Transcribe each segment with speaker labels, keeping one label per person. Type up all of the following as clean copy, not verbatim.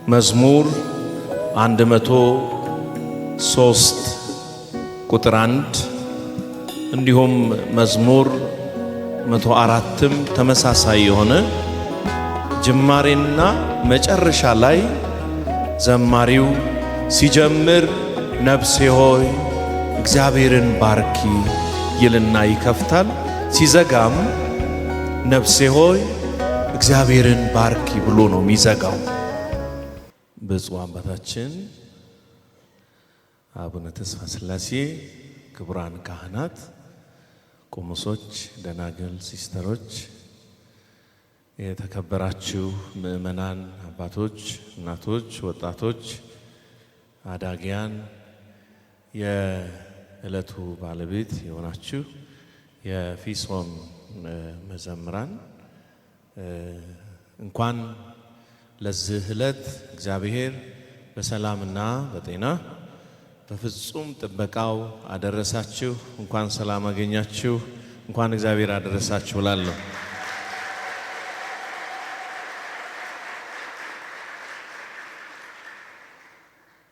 Speaker 1: መዝሙር 103 ቁጥር 1 እንዲሁም መዝሙር 104ም ተመሳሳይ የሆነ ጅማሬና መጨረሻ ላይ ዘማሪው ሲጀምር ነፍሴ ሆይ እግዚአብሔርን ባርኪ ይልና ይከፍታል። ሲዘጋም ነፍሴ ሆይ እግዚአብሔርን ባርኪ ብሎ ነው የሚዘጋው። ብፁዕ አባታችን አቡነ ተስፋ ሥላሴ፣ ክቡራን ካህናት፣ ቆሞሶች፣ ደናግል፣ ሲስተሮች፣ የተከበራችሁ ምእመናን፣ አባቶች፣ እናቶች፣ ወጣቶች፣ አዳጊያን፣ የዕለቱ ባለቤት የሆናችሁ የፊሶን መዘምራን፣ እንኳን ለዚህ ዕለት እግዚአብሔር በሰላምና በጤና በፍጹም ጥበቃው አደረሳችሁ። እንኳን ሰላም አገኛችሁ። እንኳን እግዚአብሔር አደረሳችሁ እላለሁ።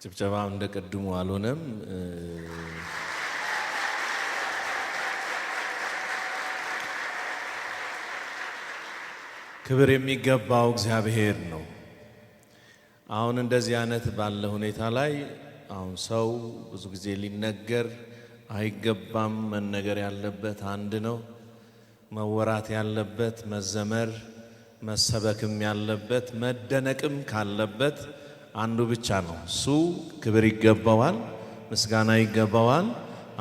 Speaker 1: ጭብጨባ እንደ ቅድሙ አልሆነም። ክብር የሚገባው እግዚአብሔር ነው። አሁን እንደዚህ አይነት ባለ ሁኔታ ላይ አሁን ሰው ብዙ ጊዜ ሊነገር አይገባም። መነገር ያለበት አንድ ነው። መወራት ያለበት መዘመር፣ መሰበክም ያለበት መደነቅም ካለበት አንዱ ብቻ ነው። እሱ ክብር ይገባዋል፣ ምስጋና ይገባዋል፣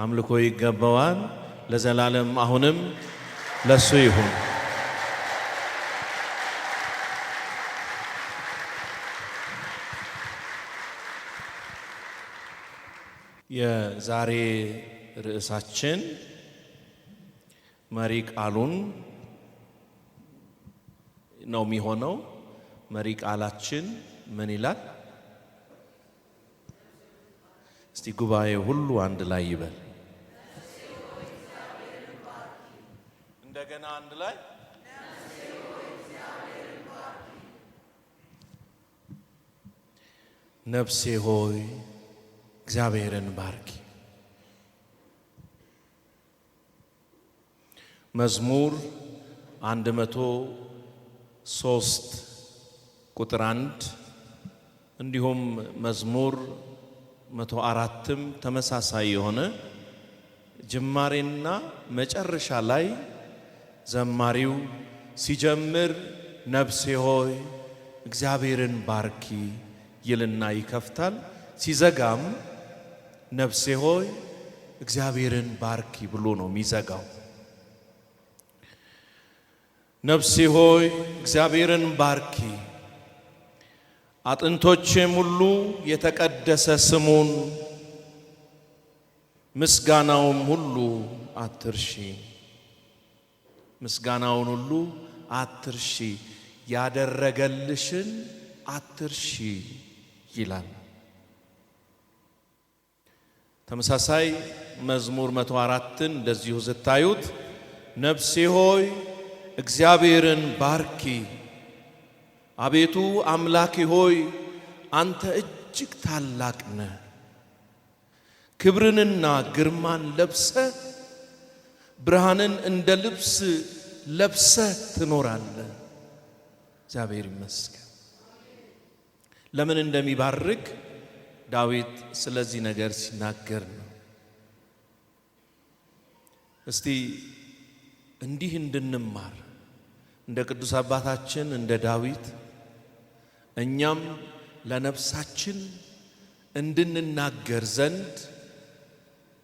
Speaker 1: አምልኮ ይገባዋል። ለዘላለም አሁንም ለሱ ይሁን። የዛሬ ርዕሳችን መሪ ቃሉን ነው የሚሆነው። መሪ ቃላችን ምን ይላል? እስቲ ጉባኤ ሁሉ አንድ ላይ ይበል። እንደገና አንድ ላይ። ነፍሴ ሆይ እግዚአብሔርን ባርኪ። መዝሙር 103 ቁጥር 1 እንዲሁም መዝሙር 104ም ተመሳሳይ የሆነ ጅማሬና መጨረሻ ላይ ዘማሪው ሲጀምር ነፍሴ ሆይ እግዚአብሔርን ባርኪ ይልና ይከፍታል። ሲዘጋም ነፍሴ ሆይ እግዚአብሔርን ባርኪ ብሎ ነው የሚዘጋው። ነፍሴ ሆይ እግዚአብሔርን ባርኪ፣ አጥንቶቼም ሁሉ የተቀደሰ ስሙን ምስጋናውም ሁሉ አትርሺ። ምስጋናውን ሁሉ አትርሺ፣ ያደረገልሽን አትርሺ ይላል። ተመሳሳይ መዝሙር 104ን እንደዚሁ ስታዩት ነፍሴ ሆይ እግዚአብሔርን ባርኪ፣ አቤቱ አምላኬ ሆይ አንተ እጅግ ታላቅ ነህ፣ ክብርንና ግርማን ለብሰ ብርሃንን እንደ ልብስ ለብሰ ትኖራለህ። እግዚአብሔር ይመስገን። ለምን እንደሚባርክ ዳዊት ስለዚህ ነገር ሲናገር ነው። እስቲ እንዲህ እንድንማር እንደ ቅዱስ አባታችን እንደ ዳዊት እኛም ለነፍሳችን እንድንናገር ዘንድ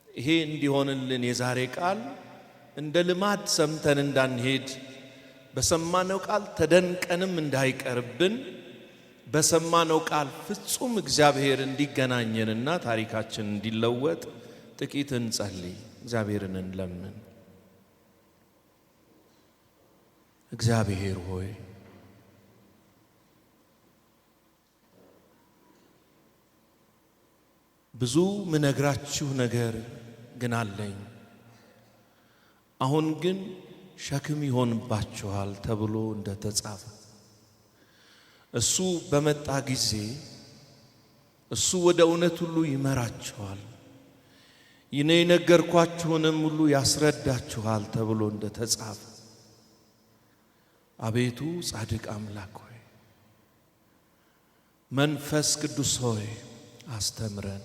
Speaker 1: ይሄ እንዲሆንልን የዛሬ ቃል እንደ ልማድ ሰምተን እንዳንሄድ፣ በሰማነው ቃል ተደንቀንም እንዳይቀርብን፣ በሰማነው ቃል ፍጹም እግዚአብሔር እንዲገናኘንና ታሪካችን እንዲለወጥ ጥቂት እንጸልይ። እግዚአብሔርን እንለምን። እግዚአብሔር ሆይ፣ ብዙ ምነግራችሁ ነገር ግን አለኝ። አሁን ግን ሸክም ይሆንባችኋል ተብሎ እንደተጻፈ፣ እሱ በመጣ ጊዜ እሱ ወደ እውነት ሁሉ ይመራችኋል፣ እኔ የነገርኳችሁንም ሁሉ ያስረዳችኋል ተብሎ እንደተጻፈ፣ አቤቱ ጻድቅ አምላክ ሆይ፣ መንፈስ ቅዱስ ሆይ አስተምረን።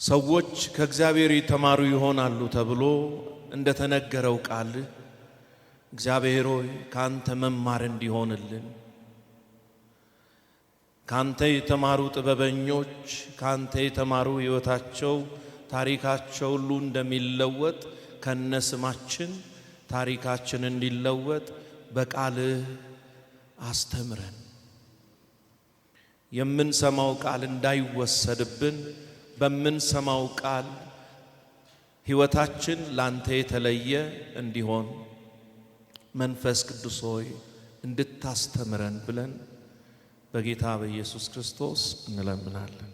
Speaker 1: ሰዎች ከእግዚአብሔር የተማሩ ይሆናሉ ተብሎ እንደተነገረው ቃል፣ እግዚአብሔር ሆይ ካንተ መማር እንዲሆንልን፣ ካንተ የተማሩ ጥበበኞች፣ ካንተ የተማሩ ሕይወታቸው ታሪካቸው ሁሉ እንደሚለወጥ ከነስማችን ታሪካችን እንዲለወጥ በቃልህ አስተምረን። የምንሰማው ቃል እንዳይወሰድብን፣ በምንሰማው ቃል ሕይወታችን ላንተ የተለየ እንዲሆን መንፈስ ቅዱስ ሆይ እንድታስተምረን ብለን በጌታ በኢየሱስ ክርስቶስ እንለምናለን።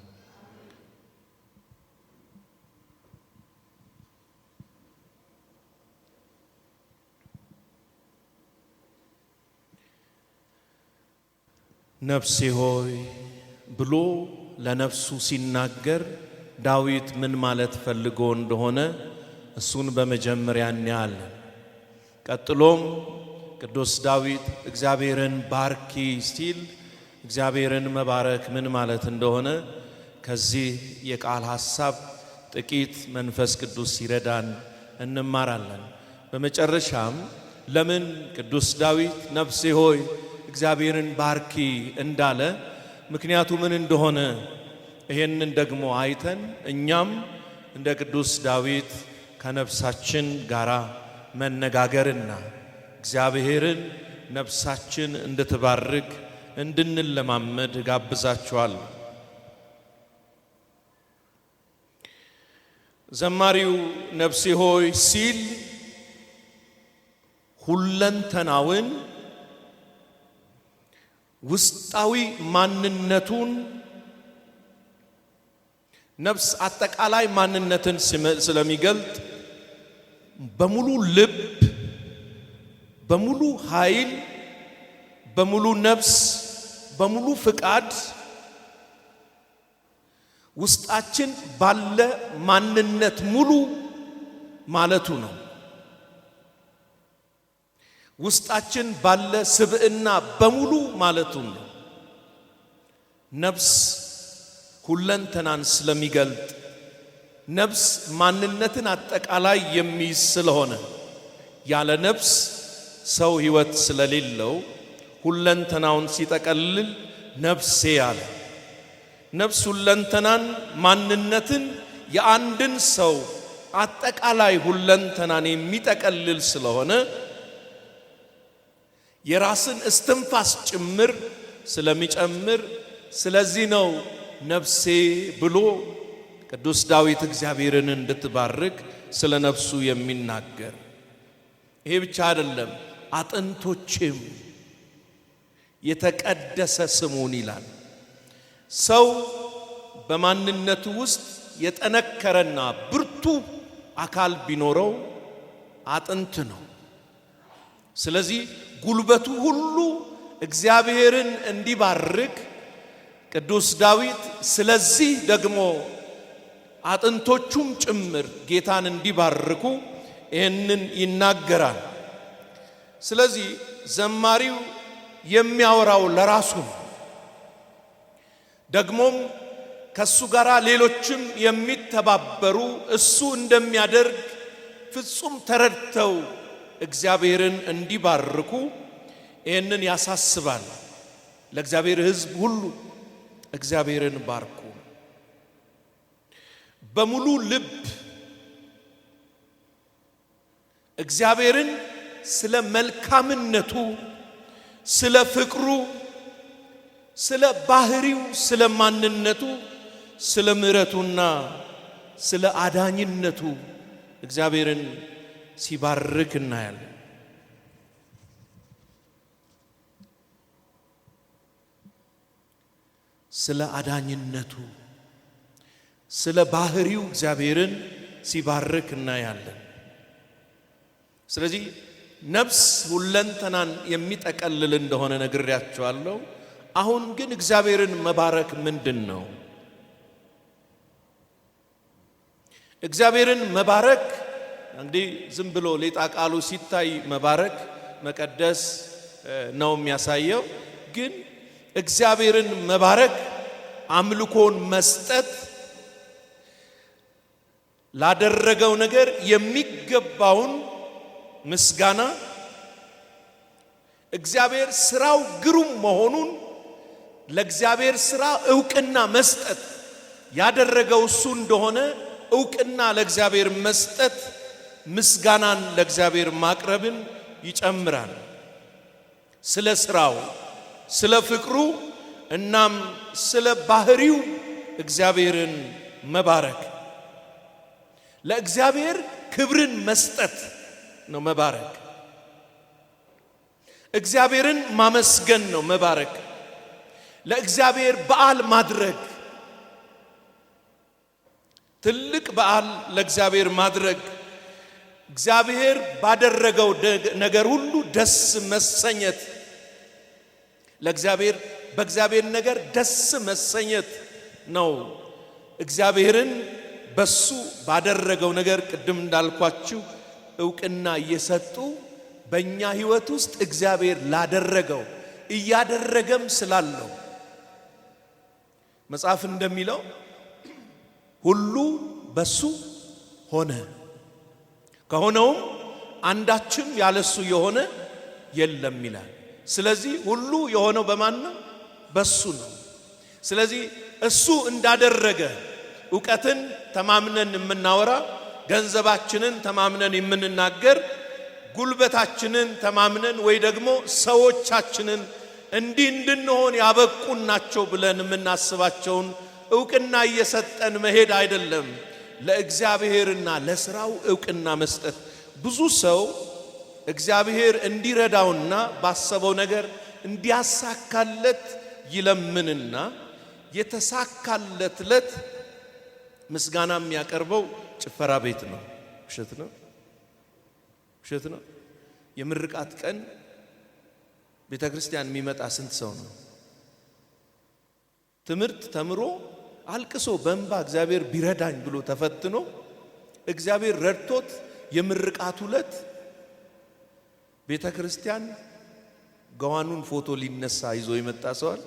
Speaker 1: ነፍሴ ሆይ ብሎ ለነፍሱ ሲናገር ዳዊት ምን ማለት ፈልጎ እንደሆነ እሱን በመጀመሪያ እናያለን። ቀጥሎም ቅዱስ ዳዊት እግዚአብሔርን ባርኪ ሲል እግዚአብሔርን መባረክ ምን ማለት እንደሆነ ከዚህ የቃል ሐሳብ ጥቂት መንፈስ ቅዱስ ሲረዳን እንማራለን። በመጨረሻም ለምን ቅዱስ ዳዊት ነፍሴ ሆይ እግዚአብሔርን ባርኪ እንዳለ ምክንያቱ ምን እንደሆነ ይሄንን ደግሞ አይተን እኛም እንደ ቅዱስ ዳዊት ከነፍሳችን ጋራ መነጋገርና እግዚአብሔርን ነፍሳችን እንድትባርክ እንድንለማመድ ጋብዛችኋል። ዘማሪው ነፍሴ ሆይ ሲል ሁለንተናውን፣ ውስጣዊ ማንነቱን፣ ነፍስ አጠቃላይ ማንነትን ስለሚገልጥ በሙሉ ልብ፣ በሙሉ ኃይል፣ በሙሉ ነፍስ፣ በሙሉ ፍቃድ፣ ውስጣችን ባለ ማንነት ሙሉ ማለቱ ነው። ውስጣችን ባለ ስብዕና በሙሉ ማለቱ ነው። ነፍስ ሁለንተናን ስለሚገልጥ፣ ነፍስ ማንነትን አጠቃላይ የሚይዝ ስለሆነ፣ ያለ ነፍስ ሰው ሕይወት ስለሌለው ሁለንተናውን ሲጠቀልል ነፍሴ አለ። ነፍስ ሁለንተናን፣ ማንነትን፣ የአንድን ሰው አጠቃላይ ሁለንተናን የሚጠቀልል ስለሆነ፣ የራስን እስትንፋስ ጭምር ስለሚጨምር፣ ስለዚህ ነው ነፍሴ ብሎ ቅዱስ ዳዊት እግዚአብሔርን እንድትባርክ ስለ ነፍሱ የሚናገር። ይሄ ብቻ አይደለም፣ አጥንቶቼም የተቀደሰ ስሙን ይላል። ሰው በማንነቱ ውስጥ የጠነከረና ብርቱ አካል ቢኖረው አጥንት ነው። ስለዚህ ጉልበቱ ሁሉ እግዚአብሔርን እንዲባርክ ቅዱስ ዳዊት ስለዚህ ደግሞ አጥንቶቹም ጭምር ጌታን እንዲባርኩ ይህንን ይናገራል። ስለዚህ ዘማሪው የሚያወራው ለራሱ ነው። ደግሞም ከሱ ጋር ሌሎችም የሚተባበሩ እሱ እንደሚያደርግ ፍጹም ተረድተው እግዚአብሔርን እንዲባርኩ ይህንን ያሳስባል። ለእግዚአብሔር ሕዝብ ሁሉ እግዚአብሔርን ባርኩ። በሙሉ ልብ እግዚአብሔርን ስለ መልካምነቱ፣ ስለ ፍቅሩ፣ ስለ ባህሪው፣ ስለ ማንነቱ፣ ስለ ምሕረቱና ስለ አዳኝነቱ እግዚአብሔርን ሲባርክ እናያለን። ስለ አዳኝነቱ፣ ስለ ባህሪው እግዚአብሔርን ሲባርክ እናያለን። ስለዚህ ነፍስ ሁለንተናን የሚጠቀልል እንደሆነ ነግሬያችኋለሁ። አሁን ግን እግዚአብሔርን መባረክ ምንድን ነው? እግዚአብሔርን መባረክ እንግዲህ ዝም ብሎ ሌጣ ቃሉ ሲታይ መባረክ መቀደስ ነው የሚያሳየው። ግን እግዚአብሔርን መባረክ አምልኮን መስጠት፣ ላደረገው ነገር የሚገባውን ምስጋና፣ እግዚአብሔር ስራው ግሩም መሆኑን ለእግዚአብሔር ስራ እውቅና መስጠት፣ ያደረገው እሱ እንደሆነ እውቅና ለእግዚአብሔር መስጠት፣ ምስጋናን ለእግዚአብሔር ማቅረብን ይጨምራል። ስለ ስራው፣ ስለ ፍቅሩ እናም ስለ ባህሪው እግዚአብሔርን መባረክ ለእግዚአብሔር ክብርን መስጠት ነው መባረክ። እግዚአብሔርን ማመስገን ነው መባረክ። ለእግዚአብሔር በዓል ማድረግ፣ ትልቅ በዓል ለእግዚአብሔር ማድረግ፣ እግዚአብሔር ባደረገው ነገር ሁሉ ደስ መሰኘት፣ ለእግዚአብሔር በእግዚአብሔር ነገር ደስ መሰኘት ነው። እግዚአብሔርን በሱ ባደረገው ነገር ቅድም እንዳልኳችሁ እውቅና እየሰጡ በእኛ ሕይወት ውስጥ እግዚአብሔር ላደረገው እያደረገም ስላለው መጽሐፍ እንደሚለው ሁሉ በሱ ሆነ፣ ከሆነውም አንዳችም ያለሱ የሆነ የለም ይላል። ስለዚህ ሁሉ የሆነው በማን ነው? በሱ ነው። ስለዚህ እሱ እንዳደረገ እውቀትን ተማምነን የምናወራ፣ ገንዘባችንን ተማምነን የምንናገር፣ ጉልበታችንን ተማምነን ወይ ደግሞ ሰዎቻችንን እንዲህ እንድንሆን ያበቁን ናቸው ብለን የምናስባቸውን እውቅና እየሰጠን መሄድ አይደለም። ለእግዚአብሔርና ለስራው እውቅና መስጠት። ብዙ ሰው እግዚአብሔር እንዲረዳውና ባሰበው ነገር እንዲያሳካለት ይለምንና የተሳካለት ለት ምስጋና የሚያቀርበው ጭፈራ ቤት ነው። ውሸት ነው፣ ውሸት ነው። የምርቃት ቀን ቤተ ክርስቲያን የሚመጣ ስንት ሰው ነው? ትምህርት ተምሮ አልቅሶ በእንባ እግዚአብሔር ቢረዳኝ ብሎ ተፈትኖ እግዚአብሔር ረድቶት የምርቃቱ ዕለት ቤተ ክርስቲያን ገዋኑን ፎቶ ሊነሳ ይዞ የመጣ ሰዋል።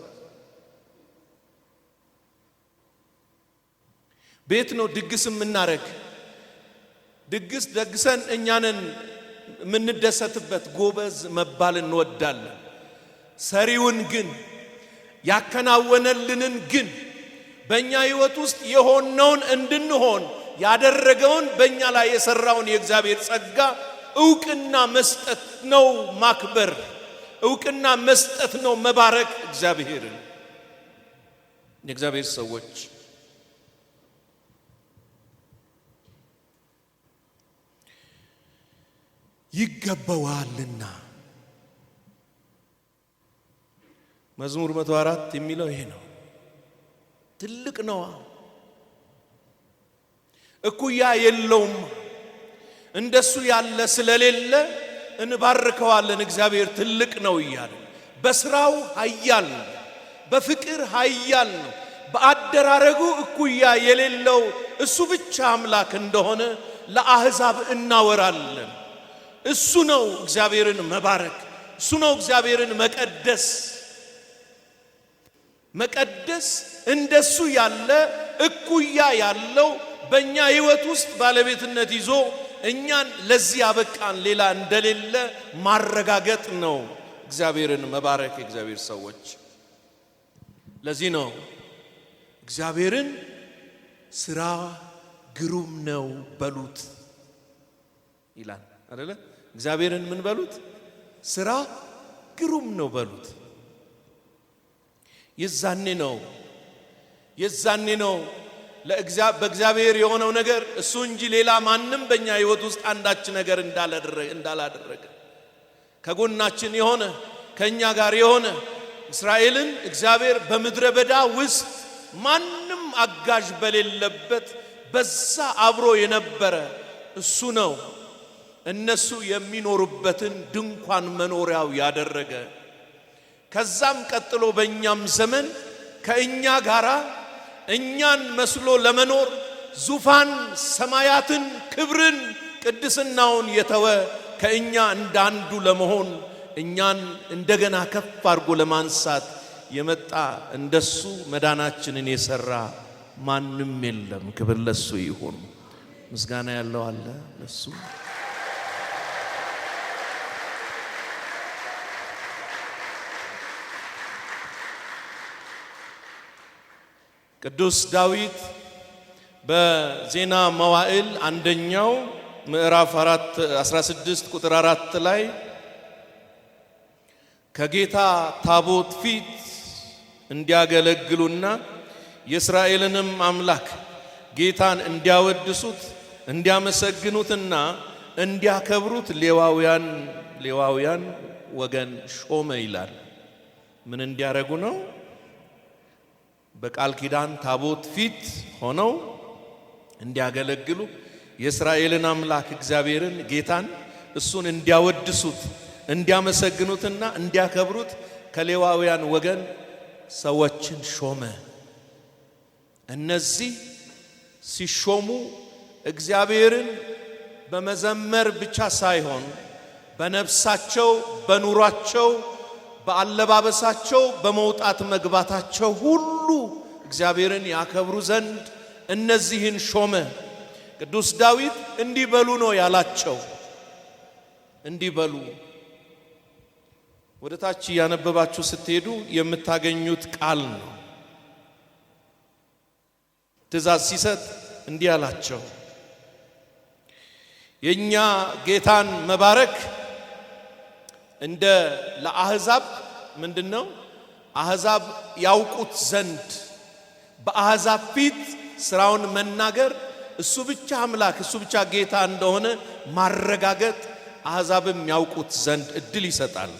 Speaker 1: ቤት ነው ድግስ የምናረግ። ድግስ ደግሰን እኛንን የምንደሰትበት ጎበዝ መባል እንወዳለን። ሰሪውን ግን ያከናወነልንን ግን በእኛ ሕይወት ውስጥ የሆነውን እንድንሆን ያደረገውን በእኛ ላይ የሰራውን የእግዚአብሔር ጸጋ እውቅና መስጠት ነው ማክበር፣ እውቅና መስጠት ነው መባረክ እግዚአብሔርን። የእግዚአብሔር ሰዎች ይገባዋልና መዝሙር 104 የሚለው ይሄ ነው። ትልቅ ነዋ፣ እኩያ የለውም። እንደሱ ያለ ስለሌለ እንባርከዋለን። እግዚአብሔር ትልቅ ነው እያለ በስራው ኃያል ነው፣ በፍቅር ኃያል ነው። በአደራረጉ እኩያ የሌለው እሱ ብቻ አምላክ እንደሆነ ለአሕዛብ እናወራለን። እሱ ነው እግዚአብሔርን መባረክ፣ እሱ ነው እግዚአብሔርን መቀደስ። መቀደስ እንደሱ ያለ እኩያ ያለው በእኛ ሕይወት ውስጥ ባለቤትነት ይዞ እኛን ለዚህ ያበቃን ሌላ እንደሌለ ማረጋገጥ ነው እግዚአብሔርን መባረክ። የእግዚአብሔር ሰዎች ለዚህ ነው እግዚአብሔርን ስራ ግሩም ነው በሉት ይላል አይደለ? እግዚአብሔርን ምን በሉት? ስራ ግሩም ነው በሉት። የዛኔ ነው የዛኔ ነው በእግዚአብሔር የሆነው ነገር እሱ እንጂ ሌላ ማንም በእኛ ሕይወት ውስጥ አንዳች ነገር እንዳላደረገ ከጎናችን የሆነ ከእኛ ጋር የሆነ እስራኤልን እግዚአብሔር በምድረ በዳ ውስጥ ማንም አጋዥ በሌለበት በዛ አብሮ የነበረ እሱ ነው። እነሱ የሚኖሩበትን ድንኳን መኖሪያው ያደረገ፣ ከዛም ቀጥሎ በእኛም ዘመን ከእኛ ጋራ እኛን መስሎ ለመኖር ዙፋን ሰማያትን ክብርን ቅድስናውን የተወ፣ ከእኛ እንዳንዱ ለመሆን እኛን እንደገና ከፍ አድርጎ ለማንሳት የመጣ፣ እንደሱ መዳናችንን የሰራ ማንም የለም። ክብር ለሱ ይሁን። ምስጋና ያለው አለ ለሱ? ቅዱስ ዳዊት በዜና መዋዕል አንደኛው ምዕራፍ 4 16 ቁጥር 4 ላይ ከጌታ ታቦት ፊት እንዲያገለግሉና የእስራኤልንም አምላክ ጌታን እንዲያወድሱት፣ እንዲያመሰግኑትና እንዲያከብሩት ሌዋውያን ወገን ሾመ ይላል። ምን እንዲያረጉ ነው? በቃል ኪዳን ታቦት ፊት ሆነው እንዲያገለግሉ፣ የእስራኤልን አምላክ እግዚአብሔርን ጌታን እሱን እንዲያወድሱት፣ እንዲያመሰግኑትና እንዲያከብሩት ከሌዋውያን ወገን ሰዎችን ሾመ። እነዚህ ሲሾሙ እግዚአብሔርን በመዘመር ብቻ ሳይሆን በነፍሳቸው፣ በኑሯቸው፣ በአለባበሳቸው፣ በመውጣት መግባታቸው ሁሉ እግዚአብሔርን ያከብሩ ዘንድ እነዚህን ሾመ። ቅዱስ ዳዊት እንዲህ በሉ ነው ያላቸው። እንዲህ በሉ፣ ወደ ታች እያነበባችሁ ስትሄዱ የምታገኙት ቃል ነው። ትእዛዝ ሲሰጥ እንዲህ አላቸው። የኛ ጌታን መባረክ እንደ ለአህዛብ ምንድነው? አህዛብ ያውቁት ዘንድ በአህዛብ ፊት ስራውን መናገር፣ እሱ ብቻ አምላክ፣ እሱ ብቻ ጌታ እንደሆነ ማረጋገጥ፣ አህዛብም ያውቁት ዘንድ እድል ይሰጣል።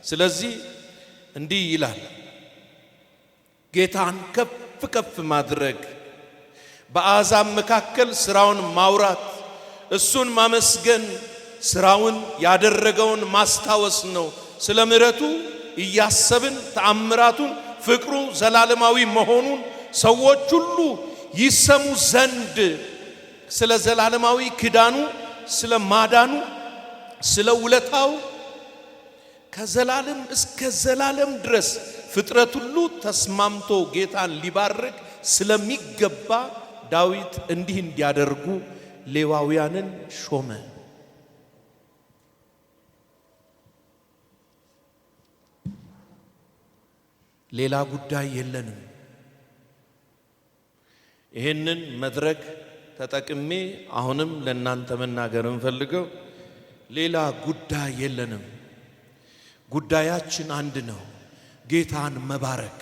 Speaker 1: ስለዚህ እንዲህ ይላል፣ ጌታን ከፍ ከፍ ማድረግ፣ በአሕዛብ መካከል ስራውን ማውራት፣ እሱን ማመስገን፣ ስራውን ያደረገውን ማስታወስ ነው። ስለ ምሕረቱ እያሰብን ተአምራቱን፣ ፍቅሩ ዘላለማዊ መሆኑን ሰዎች ሁሉ ይሰሙ ዘንድ፣ ስለ ዘላለማዊ ኪዳኑ፣ ስለ ማዳኑ፣ ስለ ውለታው ከዘላለም እስከ ዘላለም ድረስ ፍጥረት ሁሉ ተስማምቶ ጌታን ሊባርክ ስለሚገባ ዳዊት እንዲህ እንዲያደርጉ ሌዋውያንን ሾመ። ሌላ ጉዳይ የለንም። ይህንን መድረክ ተጠቅሜ አሁንም ለእናንተ መናገር እንፈልገው፣ ሌላ ጉዳይ የለንም። ጉዳያችን አንድ ነው፣ ጌታን መባረክ።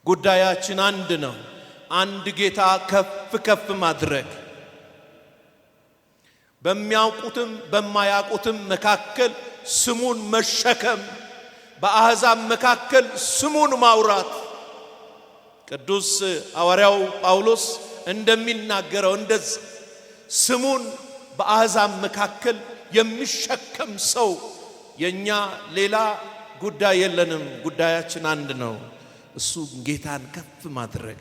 Speaker 1: ጉዳያችን አንድ ነው፣ አንድ ጌታ ከፍ ከፍ ማድረግ። በሚያውቁትም በማያውቁትም መካከል ስሙን መሸከም፣ በአሕዛብ መካከል ስሙን ማውራት። ቅዱስ ሐዋርያው ጳውሎስ እንደሚናገረው እንደዚህ ስሙን በአሕዛብ መካከል የሚሸከም ሰው። የኛ ሌላ ጉዳይ የለንም። ጉዳያችን አንድ ነው። እሱ ጌታን ከፍ ማድረግ።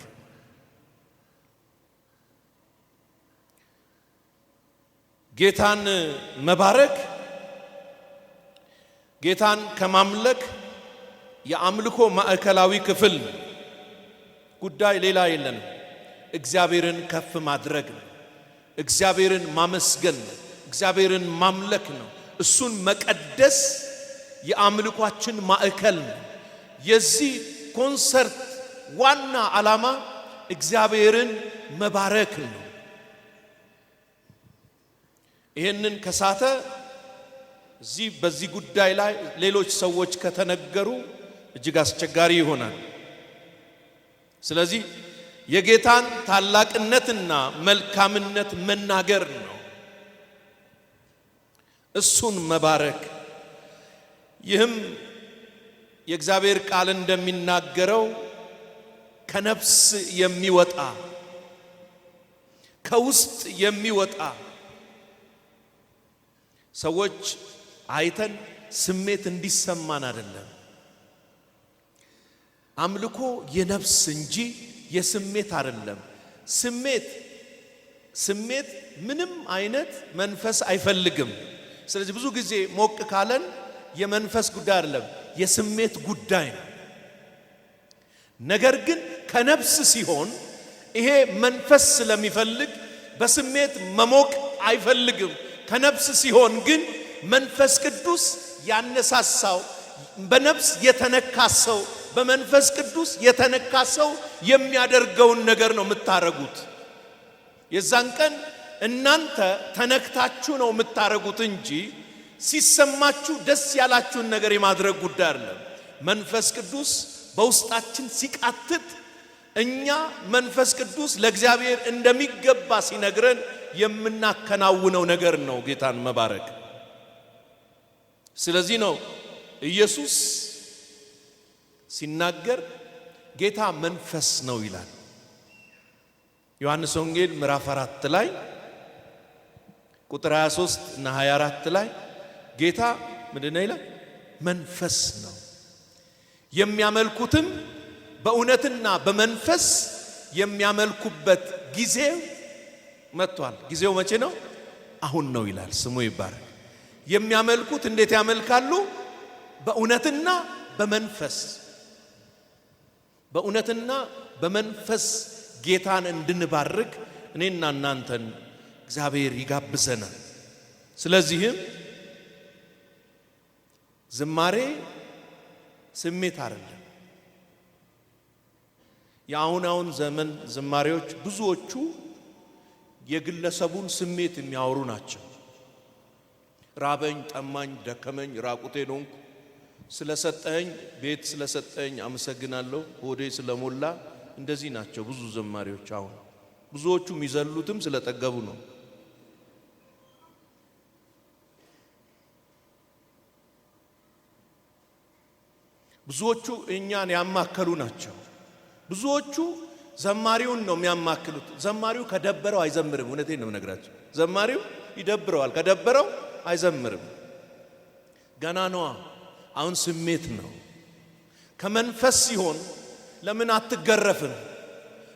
Speaker 1: ጌታን መባረክ ጌታን ከማምለክ የአምልኮ ማዕከላዊ ክፍል። ጉዳይ ሌላ የለንም። እግዚአብሔርን ከፍ ማድረግ ነው። እግዚአብሔርን ማመስገን ነው። እግዚአብሔርን ማምለክ ነው። እሱን መቀደስ የአምልኳችን ማዕከል ነው። የዚህ ኮንሰርት ዋና ዓላማ እግዚአብሔርን መባረክ ነው። ይህንን ከሳተ እዚህ በዚህ ጉዳይ ላይ ሌሎች ሰዎች ከተነገሩ እጅግ አስቸጋሪ ይሆናል። ስለዚህ የጌታን ታላቅነትና መልካምነት መናገር ነው። እሱን መባረክ። ይህም የእግዚአብሔር ቃል እንደሚናገረው ከነፍስ የሚወጣ፣ ከውስጥ የሚወጣ፣ ሰዎች አይተን ስሜት እንዲሰማን አይደለም። አምልኮ የነፍስ እንጂ የስሜት አይደለም። ስሜት ምንም አይነት መንፈስ አይፈልግም። ስለዚህ ብዙ ጊዜ ሞቅ ካለን የመንፈስ ጉዳይ አይደለም፣ የስሜት ጉዳይ ነው። ነገር ግን ከነፍስ ሲሆን ይሄ መንፈስ ስለሚፈልግ በስሜት መሞቅ አይፈልግም። ከነፍስ ሲሆን ግን መንፈስ ቅዱስ ያነሳሳው በነፍስ የተነካ ሰው በመንፈስ ቅዱስ የተነካ ሰው የሚያደርገውን ነገር ነው የምታረጉት። የዛን ቀን እናንተ ተነክታችሁ ነው የምታረጉት እንጂ ሲሰማችሁ ደስ ያላችሁን ነገር የማድረግ ጉዳይ አይደለም። መንፈስ ቅዱስ በውስጣችን ሲቃትት እኛ መንፈስ ቅዱስ ለእግዚአብሔር እንደሚገባ ሲነግረን የምናከናውነው ነገር ነው ጌታን መባረክ። ስለዚህ ነው ኢየሱስ ሲናገር ጌታ መንፈስ ነው ይላል። ዮሐንስ ወንጌል ምዕራፍ 4 ላይ ቁጥር 23 እና 24 ላይ ጌታ ምንድነው ይላል? መንፈስ ነው፣ የሚያመልኩትም በእውነትና በመንፈስ የሚያመልኩበት ጊዜ መጥቷል። ጊዜው መቼ ነው? አሁን ነው ይላል። ስሙ ይባረክ። የሚያመልኩት እንዴት ያመልካሉ? በእውነትና በመንፈስ። በእውነትና በመንፈስ ጌታን እንድንባርክ እኔና እናንተን እግዚአብሔር ይጋብዘናል። ስለዚህም ዝማሬ ስሜት አይደለም። የአሁን አሁን ዘመን ዝማሬዎች ብዙዎቹ የግለሰቡን ስሜት የሚያወሩ ናቸው። ራበኝ፣ ጠማኝ፣ ደከመኝ፣ ራቁቴን ሆንኩ፣ ስለሰጠኝ ቤት ስለሰጠኝ አመሰግናለሁ፣ ሆዴ ስለሞላ፣ እንደዚህ ናቸው ብዙ ዘማሪዎች። አሁን ብዙዎቹ የሚዘሉትም ስለጠገቡ ነው። ብዙዎቹ እኛን ያማከሉ ናቸው። ብዙዎቹ ዘማሪውን ነው የሚያማክሉት። ዘማሪው ከደበረው አይዘምርም። እውነቴን ነው የምነግራቸው። ዘማሪው ይደብረዋል፣ ከደበረው አይዘምርም። ገና ነዋ። አሁን ስሜት ነው። ከመንፈስ ሲሆን ለምን አትገረፍም?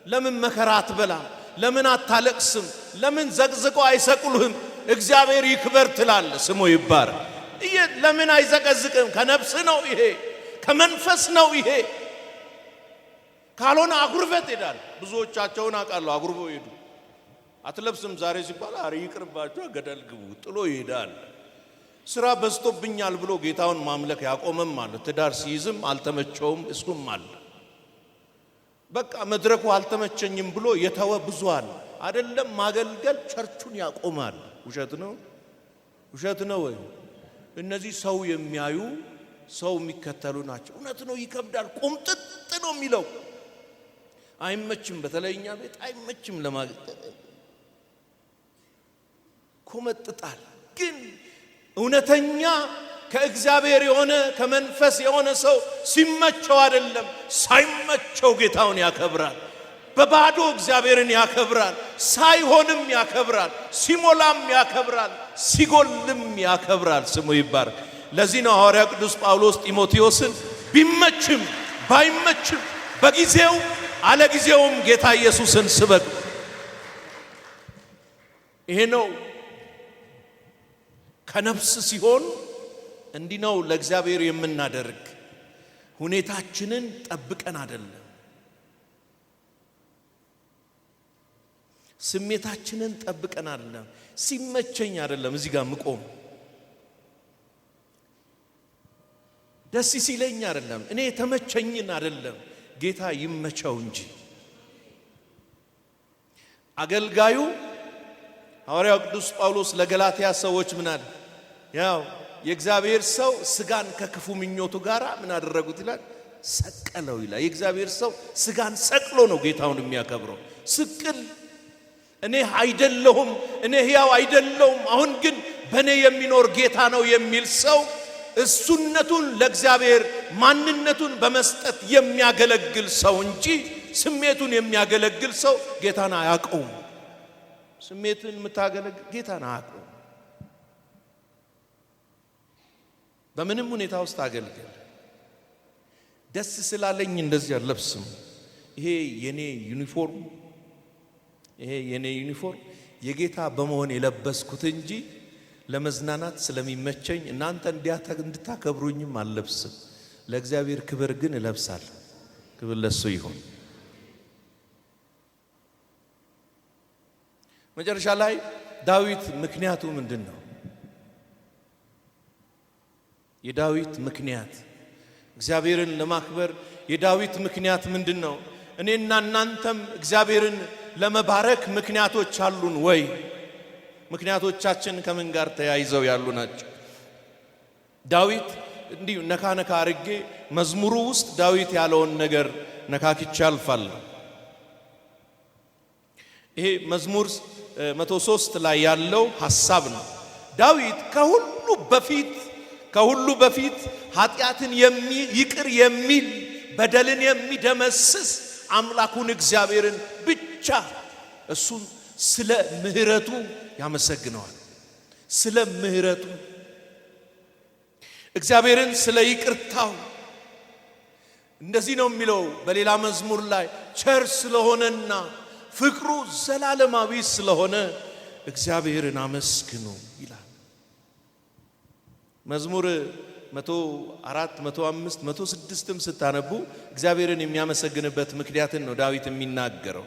Speaker 1: ለምን መከራ አትበላም? ለምን አታለቅስም? ለምን ዘቅዝቀው አይሰቅሉህም? እግዚአብሔር ይክበር ትላለህ። ስሙ ይባረክ። ለምን አይዘቀዝቅም? ከነፍስ ነው ይሄ፣ ከመንፈስ ነው ይሄ። ካልሆነ አጉርፈት ሄዳል። ብዙዎቻቸውን አውቃለሁ፣ አጉርፈው ሄዱ። አትለብስም ዛሬ ሲባል አረ ይቅርባቸው፣ ገደል ግቡ ጥሎ ይሄዳል። ስራ በዝቶብኛል ብሎ ጌታውን ማምለክ ያቆመም አለ። ትዳር ሲይዝም አልተመቸውም፣ እሱም አለ። በቃ መድረኩ አልተመቸኝም ብሎ የተወ ብዙ አለ። አይደለም ማገልገል ቸርቹን ያቆማል። ውሸት ነው፣ ውሸት ነው ወይ? እነዚህ ሰው የሚያዩ ሰው የሚከተሉ ናቸው። እውነት ነው፣ ይከብዳል። ቁምጥጥ ነው የሚለው አይመችም። በተለይ እኛ ቤት አይመችም ለማገልገል ኮመጥጣል። ግን እውነተኛ ከእግዚአብሔር የሆነ ከመንፈስ የሆነ ሰው ሲመቸው አይደለም ሳይመቸው ጌታውን ያከብራል። በባዶ እግዚአብሔርን ያከብራል። ሳይሆንም ያከብራል። ሲሞላም ያከብራል። ሲጎልም ያከብራል። ስሙ ይባረክ። ለዚህ ነው ሐዋርያ ቅዱስ ጳውሎስ ጢሞቴዎስን ቢመችም ባይመችም በጊዜው አለጊዜውም ጌታ ኢየሱስን ስበክ። ይሄ ነው ከነፍስ ሲሆን እንዲህ ነው ለእግዚአብሔር የምናደርግ። ሁኔታችንን ጠብቀን አይደለም፣ ስሜታችንን ጠብቀን አይደለም፣ ሲመቸኝ አይደለም እዚህ ጋር ምቆም፣ ደስ ሲለኝ አይደለም፣ እኔ የተመቸኝን አይደለም፣ ጌታ ይመቸው እንጂ። አገልጋዩ ሐዋርያው ቅዱስ ጳውሎስ ለገላትያ ሰዎች ምን አለ? ያው የእግዚአብሔር ሰው ስጋን ከክፉ ምኞቱ ጋር ምን አደረጉት ይላል? ሰቀለው ይላል። የእግዚአብሔር ሰው ስጋን ሰቅሎ ነው ጌታውን የሚያከብረው። ስቅል እኔ አይደለሁም፣ እኔ ሕያው አይደለሁም፣ አሁን ግን በእኔ የሚኖር ጌታ ነው የሚል ሰው እሱነቱን ለእግዚአብሔር ማንነቱን በመስጠት የሚያገለግል ሰው እንጂ ስሜቱን የሚያገለግል ሰው ጌታን አያውቀውም። ስሜትን የምታገለግል ጌታን አያውቀውም። በምንም ሁኔታ ውስጥ አገልግል። ደስ ስላለኝ እንደዚህ አልለብስም። ይሄ የኔ ዩኒፎርም፣ ይሄ የኔ ዩኒፎርም የጌታ በመሆን የለበስኩት እንጂ ለመዝናናት ስለሚመቸኝ እናንተ እንድታከብሩኝም አልለብስም። ለእግዚአብሔር ክብር ግን እለብሳለሁ። ክብር ለሱ ይሁን። መጨረሻ ላይ ዳዊት ምክንያቱ ምንድን ነው? የዳዊት ምክንያት እግዚአብሔርን ለማክበር የዳዊት ምክንያት ምንድን ነው? እኔና እናንተም እግዚአብሔርን ለመባረክ ምክንያቶች አሉን ወይ? ምክንያቶቻችን ከምን ጋር ተያይዘው ያሉ ናቸው? ዳዊት እንዲሁ ነካ ነካ አርጌ መዝሙሩ ውስጥ ዳዊት ያለውን ነገር ነካክቼ አልፋለሁ። ይሄ መዝሙር 103 ላይ ያለው ሐሳብ ነው። ዳዊት ከሁሉ በፊት ኃጢአትን ይቅር የሚል፣ በደልን የሚደመስስ አምላኩን እግዚአብሔርን ብቻ እሱን ስለ ምሕረቱ ያመሰግነዋል። ስለ ምሕረቱ፣ እግዚአብሔርን ስለ ይቅርታው እንደዚህ ነው የሚለው በሌላ መዝሙር ላይ፣ ቸር ስለሆነና ፍቅሩ ዘላለማዊ ስለሆነ እግዚአብሔርን አመስግኑ ይላል። መዝሙር 104፣ 105፣ 106ም ስታነቡ እግዚአብሔርን የሚያመሰግንበት ምክንያትን ነው ዳዊት የሚናገረው።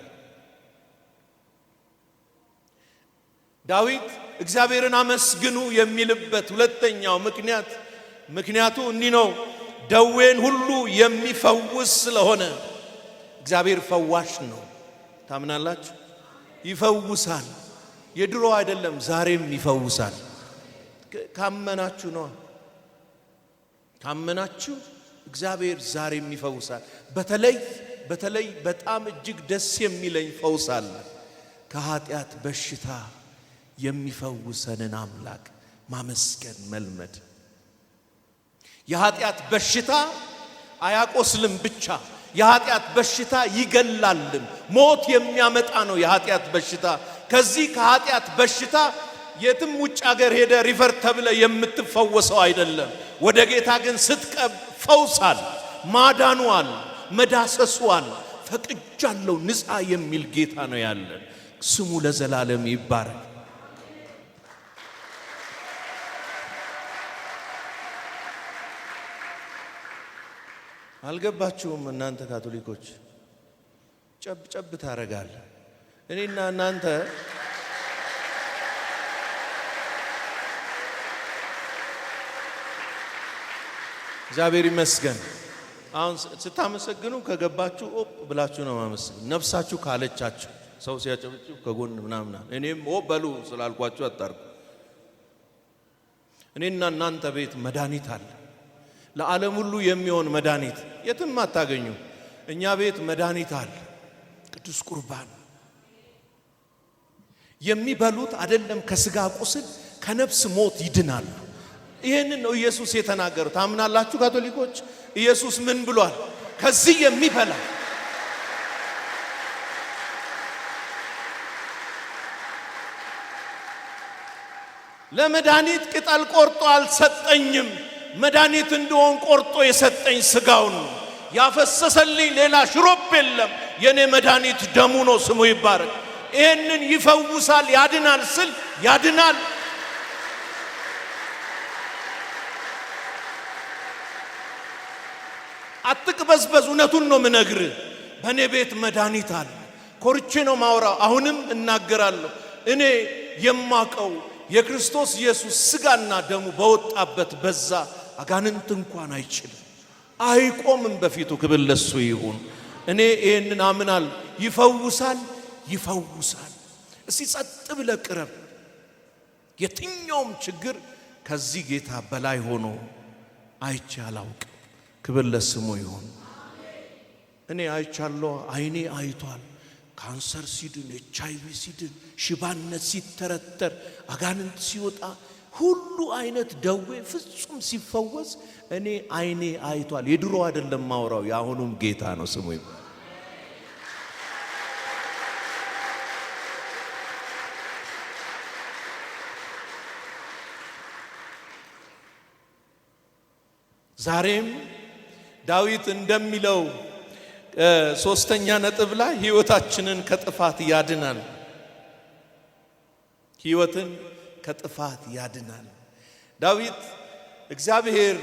Speaker 1: ዳዊት እግዚአብሔርን አመስግኑ የሚልበት ሁለተኛው ምክንያቱ እንዲህ ነው። ደዌን ሁሉ የሚፈውስ ስለሆነ። እግዚአብሔር ፈዋሽ ነው። ታምናላችሁ? ይፈውሳል። የድሮ አይደለም፣ ዛሬም ይፈውሳል። ካመናችሁ ነው። ካመናችሁ እግዚአብሔር ዛሬም ይፈውሳል። በተለይ በተለይ በጣም እጅግ ደስ የሚለኝ ፈውስ አለ። ከኃጢአት በሽታ የሚፈውሰንን አምላክ ማመስገን መልመድ። የኃጢአት በሽታ አያቆስልም ብቻ፣ የኃጢአት በሽታ ይገላልም። ሞት የሚያመጣ ነው የኃጢአት በሽታ። ከዚህ ከኃጢአት በሽታ የትም ውጭ አገር ሄደህ refer ተብለህ የምትፈወሰው አይደለም። ወደ ጌታ ግን ስትቀርብ ፈውስ አለ፣ ማዳኑ አለ፣ መዳሰሱ አለ። ፈቅጃለሁ ንጻ የሚል ጌታ ነው ያለን። ስሙ ለዘላለም ይባረክ። አልገባችሁም? እናንተ ካቶሊኮች ጨብ ጨብ ታረጋለህ። እኔና እናንተ እግዚአብሔር ይመስገን። አሁን ስታመሰግኑ ከገባችሁ ኦ ብላችሁ ነው ማመስገን። ነፍሳችሁ ካለቻችሁ ሰው ሲያጨበጭብ ከጎን ምናምን እኔም ኦ በሉ ስላልኳችሁ አታርጉ። እኔና እናንተ ቤት መድኃኒት አለ። ለዓለም ሁሉ የሚሆን መድኃኒት የትም አታገኙ። እኛ ቤት መድኃኒት አለ። ቅዱስ ቁርባን የሚበሉት አይደለም ከስጋ ቁስል ከነፍስ ሞት ይድናሉ። ይህንን ነው ኢየሱስ የተናገረው። ታምናላችሁ ካቶሊኮች? ኢየሱስ ምን ብሏል? ከዚህ የሚበላ ለመድኃኒት ቅጠል ቆርጦ አልሰጠኝም። መድኃኒት እንደሆን ቆርጦ የሰጠኝ ስጋውን ነው። ያፈሰሰልኝ ሌላ ሽሮፕ የለም። የኔ መድኃኒት ደሙ ነው። ስሙ ይባረክ። ይህንን ይፈውሳል፣ ያድናል ስል ያድናል። አትቅበዝበዝ። እውነቱን ነው ምነግርህ። በእኔ ቤት መድኃኒት አለ። ኮርቼ ነው ማውራው። አሁንም እናገራለሁ። እኔ የማቀው የክርስቶስ ኢየሱስ ስጋና ደሙ በወጣበት በዛ አጋንንት እንኳን አይችልም፣ አይቆምም በፊቱ። ክብር ለሱ ይሁን። እኔ ይህንን አምናል። ይፈውሳል፣ ይፈውሳል። እስቲ ጸጥ ብለህ ቅረብ። የትኛውም ችግር ከዚህ ጌታ በላይ ሆኖ አይቼ አላውቅም። ክብር ለስሙ ይሁን። እኔ አይቻለሁ፣ አይኔ አይቷል። ካንሰር ሲድን፣ HIV ሲድን፣ ሽባነት ሲተረተር፣ አጋንንት ሲወጣ፣ ሁሉ አይነት ደዌ ፍጹም ሲፈወስ እኔ አይኔ አይቷል። የድሮ አይደለም ማውራው፣ የአሁኑም ጌታ ነው ስሙ ይባረክ። ዛሬም ዳዊት እንደሚለው ሶስተኛ ነጥብ ላይ ሕይወታችንን ከጥፋት ያድናል። ሕይወትን ከጥፋት ያድናል። ዳዊት እግዚአብሔር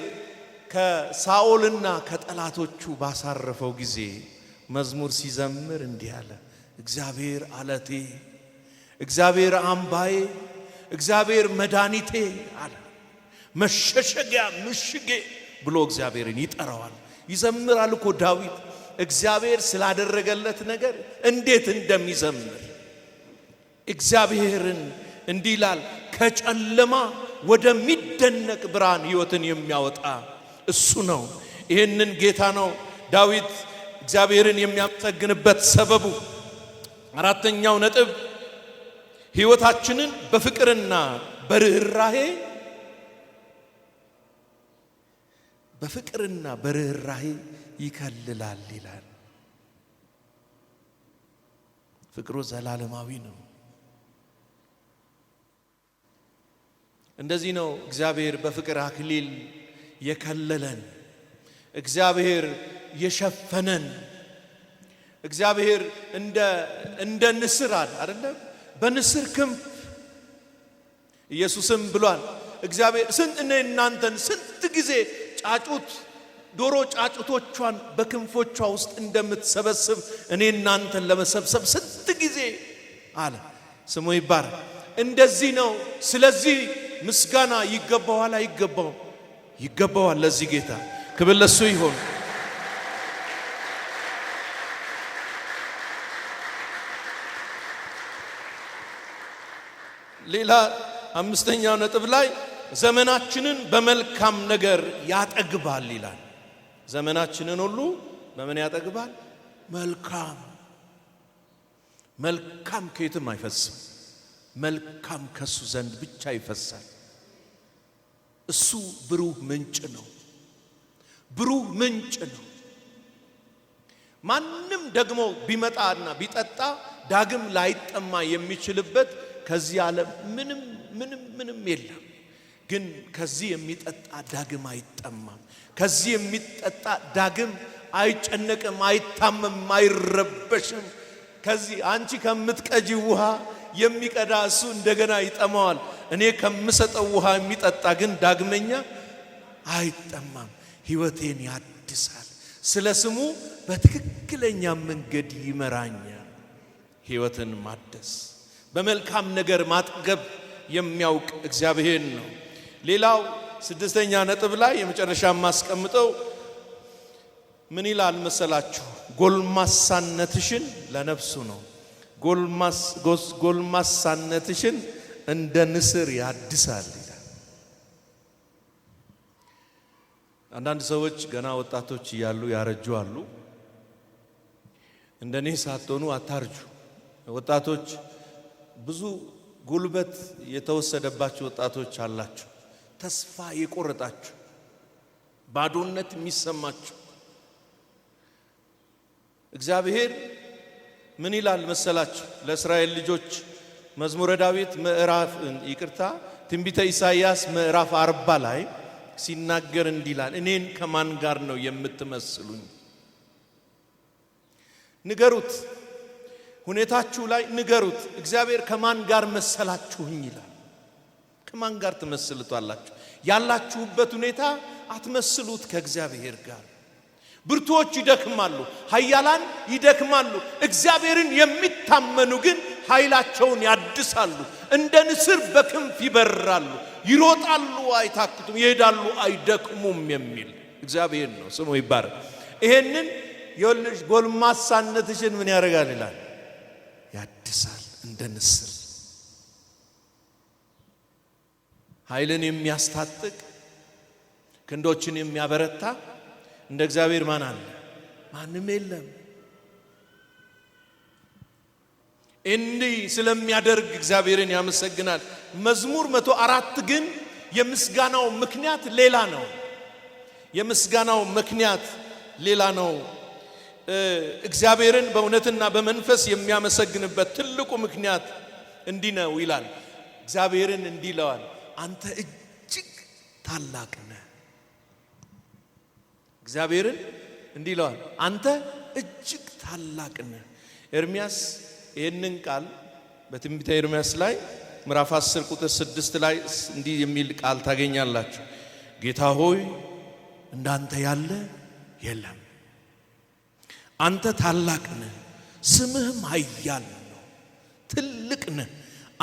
Speaker 1: ከሳኦልና ከጠላቶቹ ባሳረፈው ጊዜ መዝሙር ሲዘምር እንዲህ አለ። እግዚአብሔር አለቴ፣ እግዚአብሔር አምባዬ፣ እግዚአብሔር መድኃኒቴ አለ። መሸሸጊያ ምሽጌ ብሎ እግዚአብሔርን ይጠራዋል። ይዘምራል እኮ ዳዊት እግዚአብሔር ስላደረገለት ነገር እንዴት እንደሚዘምር። እግዚአብሔርን እንዲህ ይላል፣ ከጨለማ ወደሚደነቅ ብርሃን ሕይወትን የሚያወጣ እሱ ነው። ይህንን ጌታ ነው ዳዊት እግዚአብሔርን የሚያመሰግንበት ሰበቡ። አራተኛው ነጥብ ሕይወታችንን በፍቅርና በርኅራሄ በፍቅርና በርኅራሄ ይከልላል ይላል። ፍቅሩ ዘላለማዊ ነው። እንደዚህ ነው እግዚአብሔር በፍቅር አክሊል የከለለን፣ እግዚአብሔር የሸፈነን። እግዚአብሔር እንደ ንስር አለ አይደለም፣ በንስር ክንፍ ኢየሱስም ብሏል። እግዚአብሔር ስንት እኔ እናንተን ስንት ጊዜ ጫጩት ዶሮ ጫጩቶቿን በክንፎቿ ውስጥ እንደምትሰበስብ እኔ እናንተን ለመሰብሰብ ስንት ጊዜ አለ። ስሙ ይባረክ። እንደዚህ ነው። ስለዚህ ምስጋና ይገባዋል አይገባውም? ይገባዋል። ለዚህ ጌታ ክብር ለሱ ይሁን። ሌላ አምስተኛው ነጥብ ላይ ዘመናችንን በመልካም ነገር ያጠግባል ይላል። ዘመናችንን ሁሉ በምን ያጠግባል? መልካም መልካም ከየትም አይፈስም። መልካም ከሱ ዘንድ ብቻ ይፈሳል። እሱ ብሩህ ምንጭ ነው። ብሩህ ምንጭ ነው። ማንም ደግሞ ቢመጣና ቢጠጣ ዳግም ላይጠማ የሚችልበት ከዚህ ዓለም ምንም ምንም ምንም የለም። ግን ከዚህ የሚጠጣ ዳግም አይጠማም። ከዚህ የሚጠጣ ዳግም አይጨነቅም፣ አይታመም፣ አይረበሽም። ከዚህ አንቺ ከምትቀጂ ውሃ የሚቀዳ እሱ እንደገና ይጠማዋል። እኔ ከምሰጠው ውሃ የሚጠጣ ግን ዳግመኛ አይጠማም። ሕይወቴን ያድሳል፣ ስለ ስሙ በትክክለኛ መንገድ ይመራኛል። ሕይወትን ማደስ በመልካም ነገር ማጥገብ የሚያውቅ እግዚአብሔር ነው። ሌላው ስድስተኛ ነጥብ ላይ የመጨረሻ የማስቀምጠው ምን ይላል መሰላችሁ? ጎልማሳነትሽን ለነፍሱ ነው። ጎልማሳነትሽን እንደ ንስር ያድሳል ይላል። አንዳንድ ሰዎች ገና ወጣቶች እያሉ ያረጁ አሉ። እንደኔ ሳትሆኑ አታርጁ። ወጣቶች ብዙ ጉልበት የተወሰደባችሁ ወጣቶች አላችሁ። ተስፋ የቆረጣችሁ፣ ባዶነት የሚሰማችሁ እግዚአብሔር ምን ይላል መሰላችሁ? ለእስራኤል ልጆች መዝሙረ ዳዊት ምዕራፍ ይቅርታ፣ ትንቢተ ኢሳይያስ ምዕራፍ 40 ላይ ሲናገር እንዲህ ይላል፣ እኔን ከማን ጋር ነው የምትመስሉኝ? ንገሩት፣ ሁኔታችሁ ላይ ንገሩት። እግዚአብሔር ከማን ጋር መሰላችሁኝ ይላል። ከማን ጋር ትመስሉታላችሁ? ያላችሁበት ሁኔታ አትመስሉት ከእግዚአብሔር ጋር። ብርቱዎች ይደክማሉ፣ ኃያላን ይደክማሉ። እግዚአብሔርን የሚታመኑ ግን ኃይላቸውን ያድሳሉ፣ እንደ ንስር በክንፍ ይበራሉ፣ ይሮጣሉ፣ አይታክቱም፣ ይሄዳሉ፣ አይደክሙም የሚል እግዚአብሔር ነው። ስሙ ይባረክ። ይሄንን የልጅ ጎልማሳነትሽን ምን ያደርጋል ይላል? ያድሳል እንደ ንስር። ኃይልን የሚያስታጥቅ ክንዶችን የሚያበረታ እንደ እግዚአብሔር ማን አለ? ማንም የለም። እንዲህ ስለሚያደርግ እግዚአብሔርን ያመሰግናል። መዝሙር 104 ግን የምስጋናው ምክንያት ሌላ ነው። የምስጋናው ምክንያት ሌላ ነው። እግዚአብሔርን በእውነትና በመንፈስ የሚያመሰግንበት ትልቁ ምክንያት እንዲህ ነው ይላል። እግዚአብሔርን እንዲህ ይለዋል፣ አንተ እጅግ ታላቅ ነህ። እግዚአብሔርን እንዲህ ይለዋል፣ አንተ እጅግ ታላቅ ነህ። ኤርሚያስ ይህንን ቃል በትንቢተ ኤርሚያስ ላይ ምዕራፍ 10 ቁጥር 6 ላይ እንዲህ የሚል ቃል ታገኛላችሁ። ጌታ ሆይ እንዳንተ ያለ የለም፣ አንተ ታላቅ ነህ፣ ስምህም ኃያል ነው፣ ትልቅ ነህ፣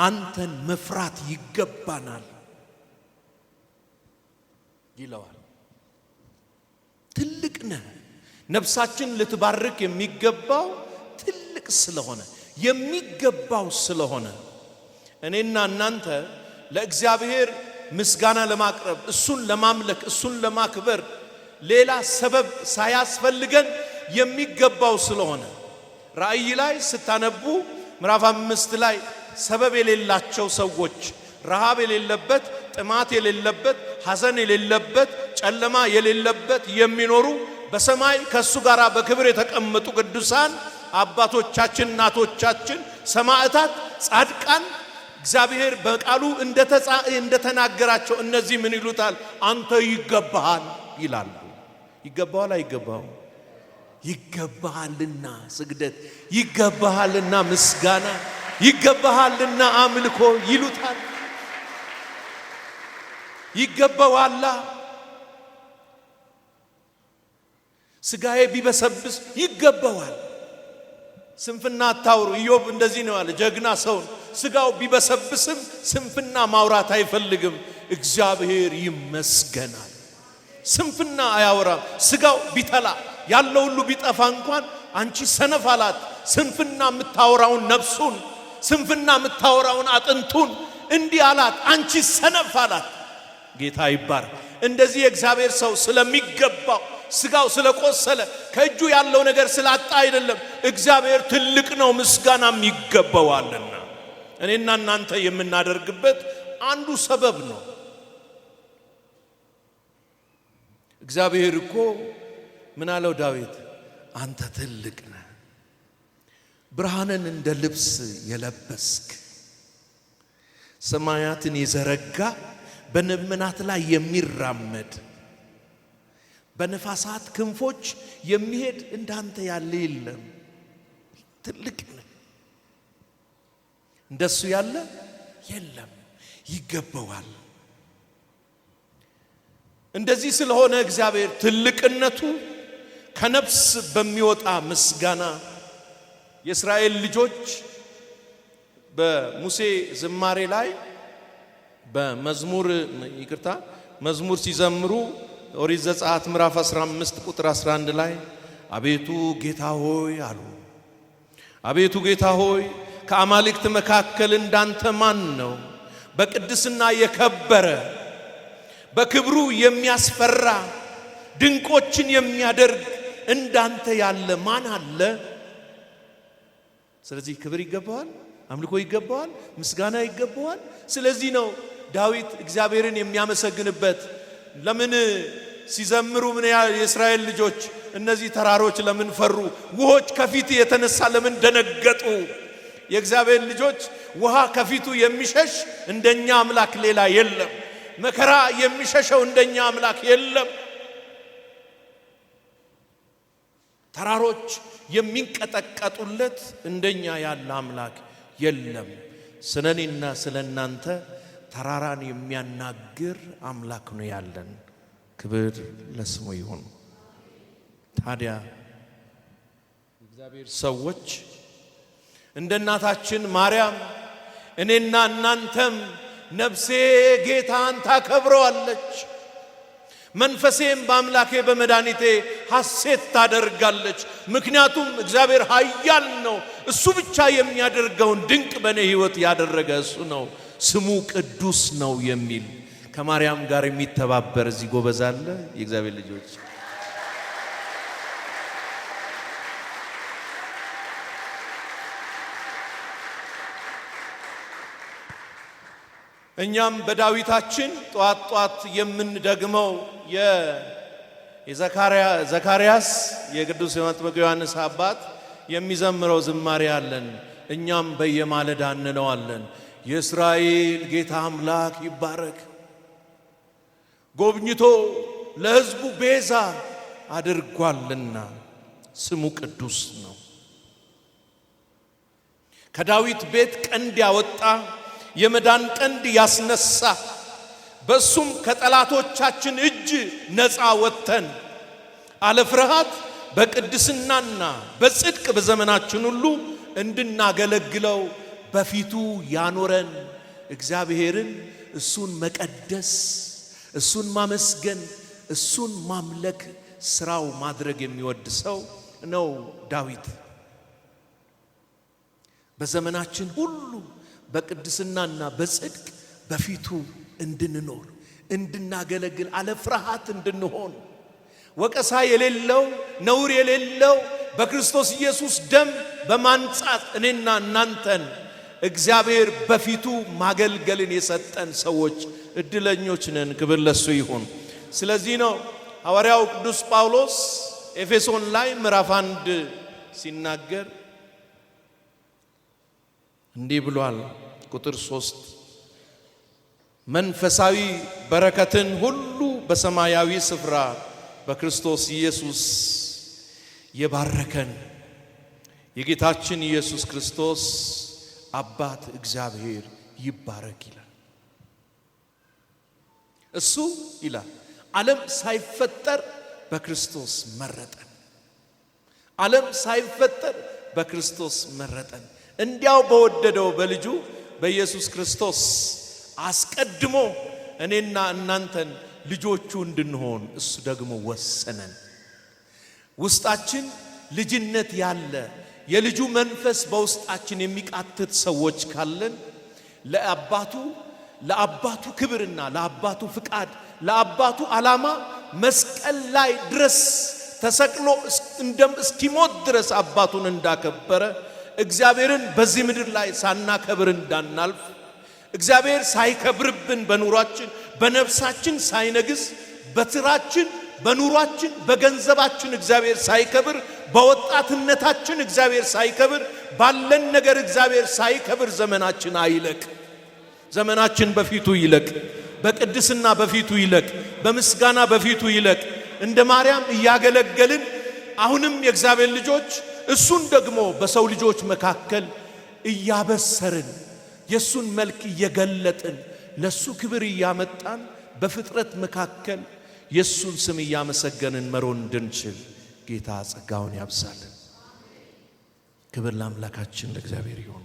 Speaker 1: አንተን መፍራት ይገባናል ይለዋል። ትልቅ ነህ። ነፍሳችን ልትባርክ የሚገባው ትልቅ ስለሆነ የሚገባው ስለሆነ እኔና እናንተ ለእግዚአብሔር ምስጋና ለማቅረብ፣ እሱን ለማምለክ፣ እሱን ለማክበር ሌላ ሰበብ ሳያስፈልገን የሚገባው ስለሆነ፣ ራእይ ላይ ስታነቡ ምዕራፍ 5 ላይ ሰበብ የሌላቸው ሰዎች፣ ረሃብ የሌለበት፣ ጥማት የሌለበት፣ ሐዘን የሌለበት፣ ጨለማ የሌለበት የሚኖሩ፣ በሰማይ ከእሱ ጋር በክብር የተቀመጡ ቅዱሳን አባቶቻችን፣ እናቶቻችን፣ ሰማዕታት፣ ጻድቃን እግዚአብሔር በቃሉ እንደተናገራቸው እነዚህ ምን ይሉታል? አንተ ይገባሃል ይላሉ። ይገባዋል አይገባውም? ይገባሃልና ስግደት፣ ይገባሃልና ምስጋና፣ ይገባሃልና አምልኮ ይሉታል። ይገባዋላ። ስጋዬ ቢበሰብስ ይገባዋል። ስንፍና አታውሩ። ኢዮብ እንደዚህ ነው ያለ፣ ጀግና ሰው፣ ስጋው ቢበሰብስም ስንፍና ማውራት አይፈልግም። እግዚአብሔር ይመስገናል። ስንፍና አያወራም። ስጋው ቢተላ፣ ያለው ሁሉ ቢጠፋ እንኳን አንቺ ሰነፍ አላት። ስንፍና የምታወራውን ነፍሱን፣ ስንፍና የምታወራውን አጥንቱን እንዲህ አላት፣ አንቺ ሰነፍ አላት። ጌታ ይባረክ። እንደዚህ የእግዚአብሔር ሰው ስለሚገባው፣ ስጋው ስለቆሰለ፣ ከእጁ ያለው ነገር ስላጣ አይደለም። እግዚአብሔር ትልቅ ነው፣ ምስጋናም ይገባዋልና እኔና እናንተ የምናደርግበት አንዱ ሰበብ ነው። እግዚአብሔር እኮ ምን አለው ዳዊት? አንተ ትልቅ ነህ፣ ብርሃንን እንደ ልብስ የለበስክ፣ ሰማያትን የዘረጋ፣ በደመናት ላይ የሚራመድ፣ በነፋሳት ክንፎች የሚሄድ እንዳንተ ያለ የለም። ትልቅ ነህ፣ እንደሱ ያለ የለም፣ ይገባዋል። እንደዚህ ስለሆነ እግዚአብሔር ትልቅነቱ ከነፍስ በሚወጣ ምስጋና የእስራኤል ልጆች በሙሴ ዝማሬ ላይ በመዝሙር፣ ይቅርታ፣ መዝሙር ሲዘምሩ ኦሪት ዘጸአት ምዕራፍ 15 ቁጥር 11 ላይ አቤቱ ጌታ ሆይ አሉ። አቤቱ ጌታ ሆይ፣ ከአማልክት መካከል እንዳንተ ማን ነው? በቅድስና የከበረ፣ በክብሩ የሚያስፈራ፣ ድንቆችን የሚያደርግ እንዳንተ ያለ ማን አለ? ስለዚህ ክብር ይገባዋል፣ አምልኮ ይገባዋል፣ ምስጋና ይገባዋል። ስለዚህ ነው ዳዊት እግዚአብሔርን የሚያመሰግንበት። ለምን ሲዘምሩ ምን ያህል የእስራኤል ልጆች እነዚህ ተራሮች ለምን ፈሩ? ውሆች ከፊት የተነሳ ለምን ደነገጡ? የእግዚአብሔር ልጆች፣ ውሃ ከፊቱ የሚሸሽ እንደኛ አምላክ ሌላ የለም። መከራ የሚሸሸው እንደኛ አምላክ የለም። ተራሮች የሚንቀጠቀጡለት እንደኛ ያለ አምላክ የለም። ስለ እኔና ስለ እናንተ ተራራን የሚያናግር አምላክ ነው ያለን። ክብር ለስሙ ይሁን። ታዲያ እግዚአብሔር ሰዎች፣ እንደ እናታችን ማርያም እኔና እናንተም ነፍሴ ጌታን ታከብረዋለች፣ መንፈሴም በአምላኬ በመድኃኒቴ ሐሴት ታደርጋለች። ምክንያቱም እግዚአብሔር ኃያል ነው። እሱ ብቻ የሚያደርገውን ድንቅ በእኔ ሕይወት ያደረገ እሱ ነው። ስሙ ቅዱስ ነው የሚል ከማርያም ጋር የሚተባበር እዚህ ጎበዝ አለ? የእግዚአብሔር ልጆች፣ እኛም በዳዊታችን ጧት ጧት የምንደግመው የዘካርያስ የቅዱስ መጥምቁ ዮሐንስ አባት የሚዘምረው ዝማሬ አለን። እኛም በየማለዳ እንለዋለን። የእስራኤል ጌታ አምላክ ይባረክ፣ ጎብኝቶ ለሕዝቡ ቤዛ አድርጓልና ስሙ ቅዱስ ነው። ከዳዊት ቤት ቀንድ ያወጣ፣ የመዳን ቀንድ ያስነሳ፣ በእሱም ከጠላቶቻችን እጅ ነፃ ወጥተን አለ ፍርሃት በቅድስናና በጽድቅ በዘመናችን ሁሉ እንድናገለግለው በፊቱ ያኖረን እግዚአብሔርን እሱን መቀደስ፣ እሱን ማመስገን፣ እሱን ማምለክ ስራው ማድረግ የሚወድ ሰው ነው ዳዊት። በዘመናችን ሁሉ በቅድስናና በጽድቅ በፊቱ እንድንኖር፣ እንድናገለግል፣ አለ ፍርሃት እንድንሆን፣ ወቀሳ የሌለው፣ ነውር የሌለው፣ በክርስቶስ ኢየሱስ ደም በማንጻት እኔና እናንተን እግዚአብሔር በፊቱ ማገልገልን የሰጠን ሰዎች እድለኞች ነን። ክብር ለሱ ይሁን። ስለዚህ ነው ሐዋርያው ቅዱስ ጳውሎስ ኤፌሶን ላይ ምዕራፍ 1 ሲናገር እንዲህ ብሏል። ቁጥር 3፣ መንፈሳዊ በረከትን ሁሉ በሰማያዊ ስፍራ በክርስቶስ ኢየሱስ የባረከን የጌታችን ኢየሱስ ክርስቶስ አባት እግዚአብሔር ይባረክ ይላል። እሱ ይላል ዓለም ሳይፈጠር በክርስቶስ መረጠን። ዓለም ሳይፈጠር በክርስቶስ መረጠን። እንዲያው በወደደው በልጁ በኢየሱስ ክርስቶስ አስቀድሞ እኔና እናንተን ልጆቹ እንድንሆን እሱ ደግሞ ወሰነን። ውስጣችን ልጅነት ያለ፣ የልጁ መንፈስ በውስጣችን የሚቃትት ሰዎች ካለን ለአባቱ ክብርና ለአባቱ ፍቃድ፣ ለአባቱ ዓላማ መስቀል ላይ ድረስ ተሰቅሎ እንደም እስኪሞት ድረስ አባቱን እንዳከበረ እግዚአብሔርን በዚህ ምድር ላይ ሳናከብር እንዳናልፍ፣ እግዚአብሔር ሳይከብርብን በኑሯችን፣ በነፍሳችን ሳይነግስ፣ በትራችን፣ በኑሯችን፣ በገንዘባችን እግዚአብሔር ሳይከብር፣ በወጣትነታችን እግዚአብሔር ሳይከብር፣ ባለን ነገር እግዚአብሔር ሳይከብር ዘመናችን አይለቅ። ዘመናችን በፊቱ ይለቅ። በቅድስና በፊቱ ይለቅ። በምስጋና በፊቱ ይለቅ። እንደ ማርያም እያገለገልን አሁንም የእግዚአብሔር ልጆች እሱን ደግሞ በሰው ልጆች መካከል እያበሰርን፣ የእሱን መልክ እየገለጥን፣ ለሱ ክብር እያመጣን፣ በፍጥረት መካከል የእሱን ስም እያመሰገንን መሮን እንድንችል ጌታ ጸጋውን ያብዛልን። ክብር ለአምላካችን ለእግዚአብሔር ይሁን።